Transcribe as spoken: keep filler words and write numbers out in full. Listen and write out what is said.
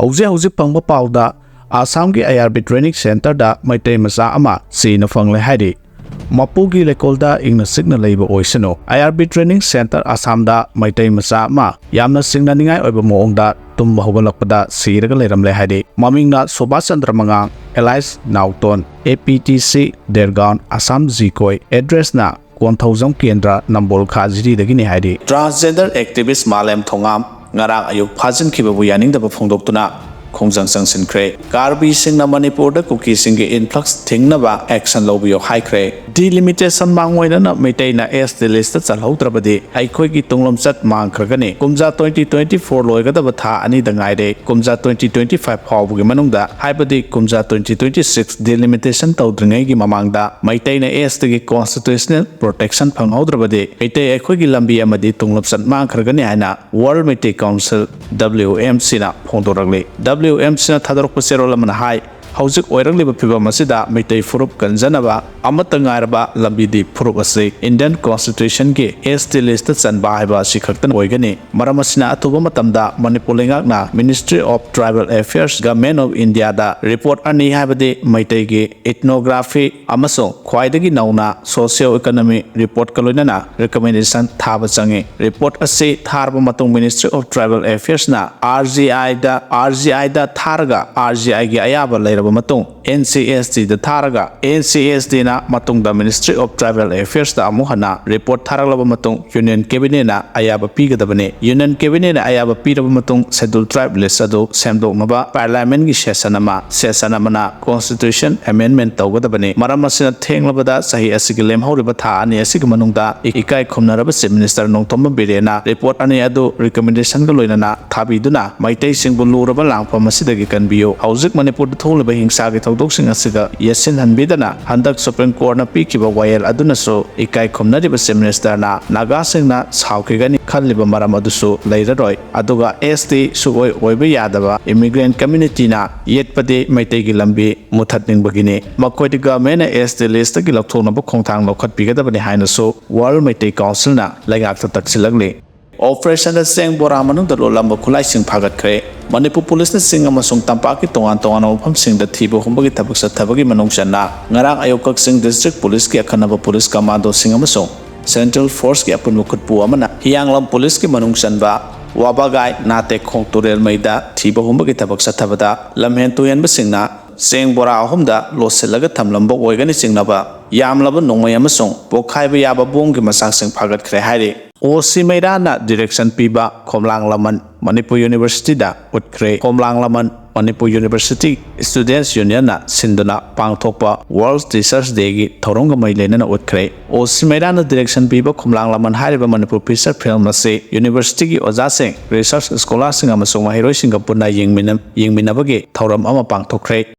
ꯍꯧꯖꯤꯛ ꯍꯧꯖꯤꯛ ꯐꯪꯕ ꯄꯥꯎꯗ ꯑꯁꯥꯝꯒꯤ ꯑꯥꯏ ꯑꯥꯔ ꯕꯤ ꯇ꯭ꯔꯦꯅꯤꯡ ꯁꯦꯟꯇꯔꯗ ꯃꯩꯇꯩ ꯃꯆꯥ ꯑꯃ ꯁꯤꯅ ꯐꯪꯂꯦ ꯍꯥꯏꯔꯤ꯫ ꯃꯄꯨꯒꯤ ꯂꯩꯀꯣꯜꯗ ꯏꯪꯅ ꯆꯤꯛꯅ ꯂꯩꯕ ꯑꯣꯏꯁꯅꯨ꯫ I R B training centre ꯑꯁꯥꯝꯗ ꯃꯩꯇꯩ ꯃꯆꯥ ꯑꯃ ꯌꯥꯝꯅ ꯆꯤꯡꯅꯅꯤꯡꯉꯥꯏ ꯑꯣꯏꯕ ꯃꯑꯣꯡꯗ ꯇꯨꯝꯕ ꯍꯧꯒꯠꯂꯛꯄꯗ ꯁꯤꯔꯒ ꯂꯩꯔꯝꯂꯦ ꯍꯥꯏꯔꯤ꯫ ꯃꯃꯤꯡꯅ ꯁꯨꯕꯥꯁ ꯆꯟꯗ꯭ꯔ ꯃꯉꯥꯡ, ꯑꯦꯂꯥꯏꯁ ꯅꯥꯎꯇꯣꯟ, ꯑꯦ P T C, ꯗꯦꯔꯒꯥꯎꯟ, Assam ꯖꯤꯀꯣꯏ꯫ ꯑꯦꯗ꯭ꯔꯦꯁꯅ Konthoujam ꯀꯦꯟꯗ꯭ꯔ, ꯅꯝꯕꯣꯜ ꯈꯥ ꯖꯤꯔꯤꯗꯒꯤꯅꯤ ꯍꯥꯏꯔꯤ꯫ ꯇ꯭ꯔꯥꯟꯁꯖꯦꯟꯗꯔ ꯑꯦꯛꯇꯤꯚꯤꯁ꯭ꯠ ꯃꯥꯂꯦꯝ ꯊꯣꯉꯥꯝ ꯉꯔꯥꯡ ꯑꯌꯨꯛ ꯐꯥꯖꯤꯟꯈꯤꯕꯕꯨ ꯌꯥꯅꯤꯡꯗꯕ ꯐꯣꯡꯗꯣꯛꯇꯨꯅ ꯈꯣꯡꯖꯪ ꯆꯪꯁꯤꯟꯈ꯭ꯔꯦ꯫ ꯀꯥꯔꯕꯤꯁꯤꯡꯅ ꯃꯅꯤꯄꯨꯔꯗ ꯀꯨꯀꯤꯁꯤꯡꯒꯤ ꯏꯟꯐ꯭ꯂꯛꯁ ꯊꯤꯡꯅꯕ ꯑꯦꯛꯁꯟ ꯂꯧꯕꯤꯌꯨ ꯍꯥꯏꯈ꯭ꯔꯦ꯫ ꯗꯤꯂꯤꯃꯤꯇꯦꯁꯟ ꯃꯥꯡꯑꯣꯏꯅꯅ ꯃꯩꯇꯩꯅ ꯑꯦꯁ ꯇꯤ ꯂꯤꯁꯇ ꯆꯜꯍꯧꯗ꯭ꯔꯕꯗꯤ ꯑꯩꯈꯣꯏꯒꯤ ꯇꯨꯡꯂꯝꯆꯠ ꯃꯥꯡꯈ꯭ꯔꯒꯅꯤ꯫ ꯀꯨꯝꯖꯥ ꯇ꯭ꯋꯦꯟꯇꯤ ꯇ꯭ꯋꯦꯟꯇꯤ ꯐꯣꯔ ꯂꯣꯏꯒꯗꯕ ꯊꯥ ꯑꯅꯤꯗ ꯉꯥꯏꯔꯦ꯫ ꯀꯨꯝꯖꯥ ꯇ꯭ꯋꯦꯟꯇꯤ ꯇ꯭ꯋꯦꯟꯇꯤ ꯐꯥꯏꯚ ꯐꯥꯎꯕꯒꯤ ꯃꯅꯨꯡꯗ, ꯍꯥꯏꯕꯗꯤ ꯀꯨꯝꯖꯥ ꯇ꯭ꯋꯦꯟꯇꯤ ꯇ꯭ꯋꯦꯟꯇꯤ ꯁꯤꯛꯁ ꯗꯤꯂꯤꯃꯤꯇꯦꯁꯟ ꯇꯧꯗ꯭ꯔꯤꯉꯩꯒꯤ ꯃꯃꯥꯡꯗ ꯃꯩꯇꯩꯅ ꯑꯦꯁ ꯇꯤꯒꯤ ꯀꯣꯟꯁꯇꯤꯇ꯭ꯌꯨꯁꯅꯦꯜ ꯄ꯭ꯔꯣꯇꯦꯛꯁꯟ ꯐꯪꯍꯧꯗ꯭ꯔꯕꯗꯤ ꯃꯩꯇꯩ ꯑꯩꯈꯣꯏꯒꯤ ꯂꯝꯕꯤ ꯑꯃꯗꯤ ꯇꯨꯡꯂꯝꯆꯠ ꯃꯥꯡꯈ꯭ꯔꯒꯅꯤ ꯍꯥꯏꯅ world Meitei council, W M ꯁꯤꯅ ꯐꯣꯡꯗꯣꯔꯛꯂꯤ꯫ ꯗꯕ꯭ꯂꯤꯎ ꯑꯦꯝ ꯁꯤꯅ ꯊꯥꯗꯣꯔꯛꯄ ꯆꯦꯔꯣꯜ ꯑꯃꯅ ꯍꯥꯏ, ꯍꯧꯖꯤꯛ ꯑꯣꯏꯔꯛꯂꯤꯕ ꯐꯤꯕꯝ ꯑꯁꯤꯗ ꯃꯩꯇꯩ ꯐꯨꯔꯨꯞ ꯀꯟꯖꯅꯕ ꯑꯃꯠꯇ ꯉꯥꯏꯔꯕ ꯂꯝꯕꯤꯗꯤ ꯐꯨꯔꯨꯞ ꯑꯁꯤ ꯏꯟꯗꯤꯌꯟ ꯀꯣꯟꯁꯇꯤꯇ꯭ꯌꯨꯁꯟꯒꯤ ꯑꯦꯁ ꯇꯤ ꯂꯤꯁꯇ ꯆꯟꯕ ꯍꯥꯏꯕ ꯑꯁꯤ ꯈꯛꯇꯅ ꯑꯣꯏꯒꯅꯤ꯫ ꯃꯔꯝ ꯑꯁꯤꯅ, ꯑꯊꯨꯕ ꯃꯇꯝꯗ ꯃꯅꯤꯄꯨꯔ ꯂꯩꯉꯥꯛꯅ Ministry of Tribal Affairs, Government of Indiaꯗ ꯔꯤꯄꯣꯔꯠ ꯑꯅꯤ, ꯍꯥꯏꯕꯗꯤ ꯃꯩꯇꯩꯒꯤ ꯏꯊꯅꯣꯒ꯭ꯔꯥꯐꯤ ꯑꯃꯁꯨꯡ ꯈ꯭ꯋꯥꯏꯗꯒꯤ ꯅꯧꯅ ꯁꯣꯁꯤꯌꯣ ꯏꯀꯣꯅꯣꯃꯤ ꯔꯤꯄꯣꯔꯠꯀ ꯂꯣꯏꯅꯅ ꯔꯤꯀꯃꯦꯟꯗꯦꯁꯟ ꯊꯥꯕ ꯆꯪꯏ꯫ ꯔꯤꯄꯣꯔꯠ ꯑꯁꯤ ꯊꯥꯔꯕ ꯃꯇꯨꯡ, Ministry of Tribal Affairsꯅ ꯑꯥꯔ ꯖꯤ ꯑꯥꯏꯗ, ꯑꯥꯔ ꯖꯤ ꯑꯥꯏꯗ ꯊꯥꯔꯒ, ꯑꯥꯔ ꯖꯤ ꯑꯥꯏꯒꯤ ꯑꯌꯥꯕ ꯂꯩꯔꯕ ꯃꯇꯨꯡ, ꯑꯦꯟ ꯁꯤ ꯑꯦꯁ ꯇꯤꯗ ꯊꯥꯔꯒ, ꯑꯦꯟ ꯁꯤ ꯑꯦꯁ ꯇꯤꯅ ꯃꯇꯨꯡꯗ Ministry of Tribal Affairsꯇ ꯑꯃꯨꯛ ꯍꯟꯅ ꯔꯤꯄꯣꯔꯠ ꯊꯥꯔꯛꯂꯕ ꯃꯇꯨꯡ, ꯌꯨꯅꯤꯌꯟ ꯀꯦꯕꯤꯅꯦꯠꯅ ꯑꯌꯥꯕ ꯄꯤꯒꯗꯕꯅꯤ꯫ ꯌꯨꯅꯤꯌꯟ ꯀꯦꯕꯤꯅꯦꯠꯅ ꯑꯌꯥꯕ ꯄꯤꯔꯕ ꯃꯇꯨꯡ, ꯁꯦꯗ꯭ꯌꯨꯜ ꯇ꯭ꯔꯥꯏꯕ ꯂꯤꯁ ꯑꯗꯨ ꯁꯦꯝꯗꯣꯛꯅꯕ ꯄꯥꯔꯂꯤꯌꯥꯃꯦꯟꯠꯀꯤ ꯁꯦꯁꯟ ꯑꯃ, ꯁꯦꯁꯟ ꯑꯃꯅ ꯀꯣꯟꯁꯇꯤꯇ꯭ꯌꯨꯁꯟ ꯑꯦꯃꯦꯟꯗꯃꯦꯟꯠ ꯇꯧꯒꯗꯕꯅꯤ꯫ ꯃꯔꯝ ꯑꯁꯤꯅ, ꯊꯦꯡꯂꯕꯗ ꯆꯍꯤ ꯑꯁꯤꯒꯤ ꯂꯦꯝꯍꯧꯔꯤꯕ ꯊꯥ ꯑꯅꯤ ꯑꯁꯤꯒꯤ ꯃꯅꯨꯡꯗ ꯏꯀꯥꯏ ꯈꯨꯝꯅꯔꯕ ꯆꯤꯐ ꯃꯤꯅꯤꯁꯇꯔ ꯅꯣꯡꯊꯣꯝꯕꯝ ꯕꯤꯔꯦꯟꯅ ꯔꯤꯄꯣꯔꯠ ꯑꯅꯤ ꯑꯗꯨ ꯔꯤꯀꯃꯦꯟꯗꯦꯁꯟꯒ ꯂꯣꯏꯅꯅ ꯊꯥꯕꯤꯗꯨꯅ ꯃꯩꯇꯩꯁꯤꯡꯕꯨ ꯂꯨꯔꯕ ꯂꯥꯡꯐꯝ ꯑꯁꯤꯗꯒꯤ ꯀꯟꯕꯤꯌꯨ꯫ ꯍꯧꯖꯤꯛ ꯃꯅꯤꯄꯨꯔꯗ ꯊꯣꯛꯂꯤꯕ ꯍꯤꯡꯁꯥꯒꯤ ꯊꯧꯗꯣꯛꯁꯤꯡ ꯑꯁꯤꯒ ꯌꯦꯠꯁꯤꯟꯍꯟꯕꯤꯗꯅ ꯍꯟꯗꯛ ꯁꯨꯄ꯭ꯔꯤꯝ ꯀꯣꯔꯠꯅ ꯄꯤꯈꯤꯕ ꯋꯥꯌꯦꯜ ꯑꯗꯨꯅꯁꯨ ꯏꯀꯥꯏ ꯈꯨꯝꯅꯔꯤꯕ ꯆꯤꯐ ꯃꯤꯅꯤꯁꯇꯔꯅ ꯅꯥꯒꯥꯁꯤꯡꯅ ꯁꯥꯎꯈꯤꯒꯅꯤ ꯈꯜꯂꯤꯕ ꯃꯔꯝ ꯑꯗꯨꯁꯨ ꯂꯩꯔꯔꯣꯏ꯫ ꯑꯗꯨꯒ ꯑꯦꯁ ꯇꯤ ꯁꯨꯛꯑꯣꯏ ꯑꯣꯏꯕ ꯌꯥꯗꯕ ꯏꯃꯤꯒ꯭ꯔꯦꯟꯠ ꯀꯝꯃ꯭ꯌꯨꯅꯤꯇꯤꯅ ꯌꯦꯠꯄꯗꯤ ꯃꯩꯇꯩꯒꯤ ꯂꯝꯕꯤ ꯃꯨꯊꯠꯅꯤꯡꯕꯒꯤꯅꯤ꯫ ꯃꯈꯣꯏꯗꯤ ꯒꯚꯔꯟꯃꯦꯟꯠꯅ ꯑꯦꯁ ꯇꯤ ꯂꯤꯁꯇꯒꯤ ꯂꯧꯊꯣꯛꯅꯕ ꯈꯣꯡꯊꯥꯡ ꯂꯧꯈꯠꯄꯤꯒꯗꯕꯅꯤ ꯍꯥꯏꯅꯁꯨ ꯋꯥꯔꯜ ꯃꯩꯇꯩ ꯀꯥꯎꯟꯁꯤꯜꯅ ꯂꯩꯉꯥꯛꯇ ꯇꯛꯁꯤꯜꯂꯛꯂꯤ꯫ ꯑꯣꯄꯔꯦꯁꯟꯗ ꯆꯦꯡ ꯕꯣꯔꯥ ꯃꯅꯨꯡꯗ ꯂꯣꯠꯂꯝꯕ ꯈꯨꯠꯂꯥꯏꯁꯤꯡ ꯐꯥꯒꯠꯈ꯭ꯔꯦ꯫ ꯃꯅꯤꯄꯨꯔ ꯄꯨꯂꯤꯁꯅ ꯆꯤꯡ ꯑꯃꯁꯨꯡ ꯇꯝꯄꯥꯛꯀꯤ ꯇꯣꯉꯥꯟ ꯇꯣꯉꯥꯟꯕ ꯃꯐꯝꯁꯤꯡꯗ ꯊꯤꯕ ꯍꯨꯝꯕꯒꯤ ꯊꯕꯛ ꯆꯠꯊꯕꯒꯤ ꯃꯅꯨꯡ ꯆꯟꯅ ꯉꯔꯥꯡ ꯑꯌꯨꯛ ꯀꯛꯆꯤꯡ ꯗꯤꯁꯇ꯭ꯔꯤꯛ ꯄꯨꯂꯤꯁꯀꯤ ꯑꯈꯟꯅꯕ ꯄꯨꯂꯤꯁ ꯀꯃꯥꯟꯗꯣꯁꯤꯡ ꯑꯃꯁꯨꯡ ꯁꯦꯟꯇ꯭ꯔꯦꯜ ꯐꯣꯔꯁꯀꯤ ꯑꯄꯨꯟꯕ ꯈꯨꯠꯄꯨ ꯑꯃꯅ ꯍꯤꯌꯥꯡꯂꯝ ꯄꯨꯂꯤꯁꯀꯤ ꯃꯅꯨꯡ ꯆꯟꯕ ꯋꯥꯕꯒꯥꯏ ꯅꯥꯇꯦꯛꯈꯣꯡ ꯇꯨꯔꯦꯜ ꯃꯩꯗ ꯊꯤꯕ ꯍꯨꯝꯕꯒꯤ ꯊꯕꯛ ꯆꯠꯊꯕꯗ ꯂꯝꯍꯦꯟ ꯇꯨꯍꯦꯟꯕꯁꯤꯡꯅ ꯆꯦꯡ ꯕꯣꯔꯥ ꯑꯍꯨꯝꯗ ꯂꯣꯠꯁꯤꯜꯂꯒ ꯊꯝꯂꯝꯕ ꯑꯣꯏꯒꯅꯤ ꯆꯤꯡꯅꯕ ꯌꯥꯝꯂꯕ ꯅꯣꯡꯃꯩ ꯑꯃꯁꯨꯡ ꯄꯣꯈꯥꯏꯕ ꯌꯥꯕ ꯕꯣꯝꯒꯤ ꯃꯆꯥꯛꯁꯤꯡ ꯐꯥꯒꯠꯈ꯭ꯔꯦ ꯍꯥꯏꯔꯤ꯫ ꯑꯣ ꯁꯤ ꯃꯩꯔꯥꯅ ꯗꯤꯔꯦꯛꯁꯟ ꯄꯤꯕ ꯈꯣꯝꯂꯥꯡ ꯂꯃꯟ ꯃꯅꯤꯄꯨꯔ ꯌꯨꯅꯤꯚꯔꯁꯤꯇꯤꯗ ꯎꯠꯈ꯭ꯔꯦ꯫ ꯈꯣꯝꯂꯥꯡ ꯂꯃꯟ ꯃꯅꯤꯄꯨꯔ ꯌꯨꯅꯤꯚꯔꯁꯤꯇꯤ ꯁ꯭ꯇꯨꯗꯦꯟꯠꯁ ꯌꯨꯅꯤꯌꯟꯅ ꯁꯤꯟꯗꯨꯅ ꯄꯥꯡꯊꯣꯛꯄ ꯋꯥꯔꯜꯗ ꯇꯤꯆꯔꯁ ꯗꯦꯒꯤ ꯊꯧꯔꯝꯒ ꯃꯔꯤ ꯂꯩꯅꯅ ꯎꯠꯈ꯭ꯔꯦ꯫ ꯑꯣ ꯁꯤ ꯃꯩꯔꯥꯅ ꯗꯤꯔꯦꯛꯁꯟ ꯄꯤꯕ ꯈꯣꯝꯂꯥꯡ ꯂꯃꯟ ꯍꯥꯏꯔꯤꯕ ꯃꯅꯤꯄꯨꯔ ꯐꯤꯆꯔ ꯐꯤꯂꯝ ꯑꯁꯤ ꯌꯨꯅꯤꯚꯔꯁꯤꯇꯤꯒꯤ ꯑꯣꯖꯥꯁꯤꯡ, ꯔꯤꯁꯔꯆ ꯁ꯭ꯀꯣꯂꯥꯔꯁꯤꯡ ꯑꯃꯁꯨꯡ ꯃꯍꯩꯔꯣꯏꯁꯤꯡꯒ ꯄꯨꯟꯅ ꯌꯦꯡꯃꯤꯟꯅ-, ꯌꯦꯡꯃꯤꯟꯅꯕꯒꯤ ꯊꯧꯔꯝ ꯑꯃ ꯄꯥꯡꯊꯣꯛꯈ꯭ꯔꯦ꯫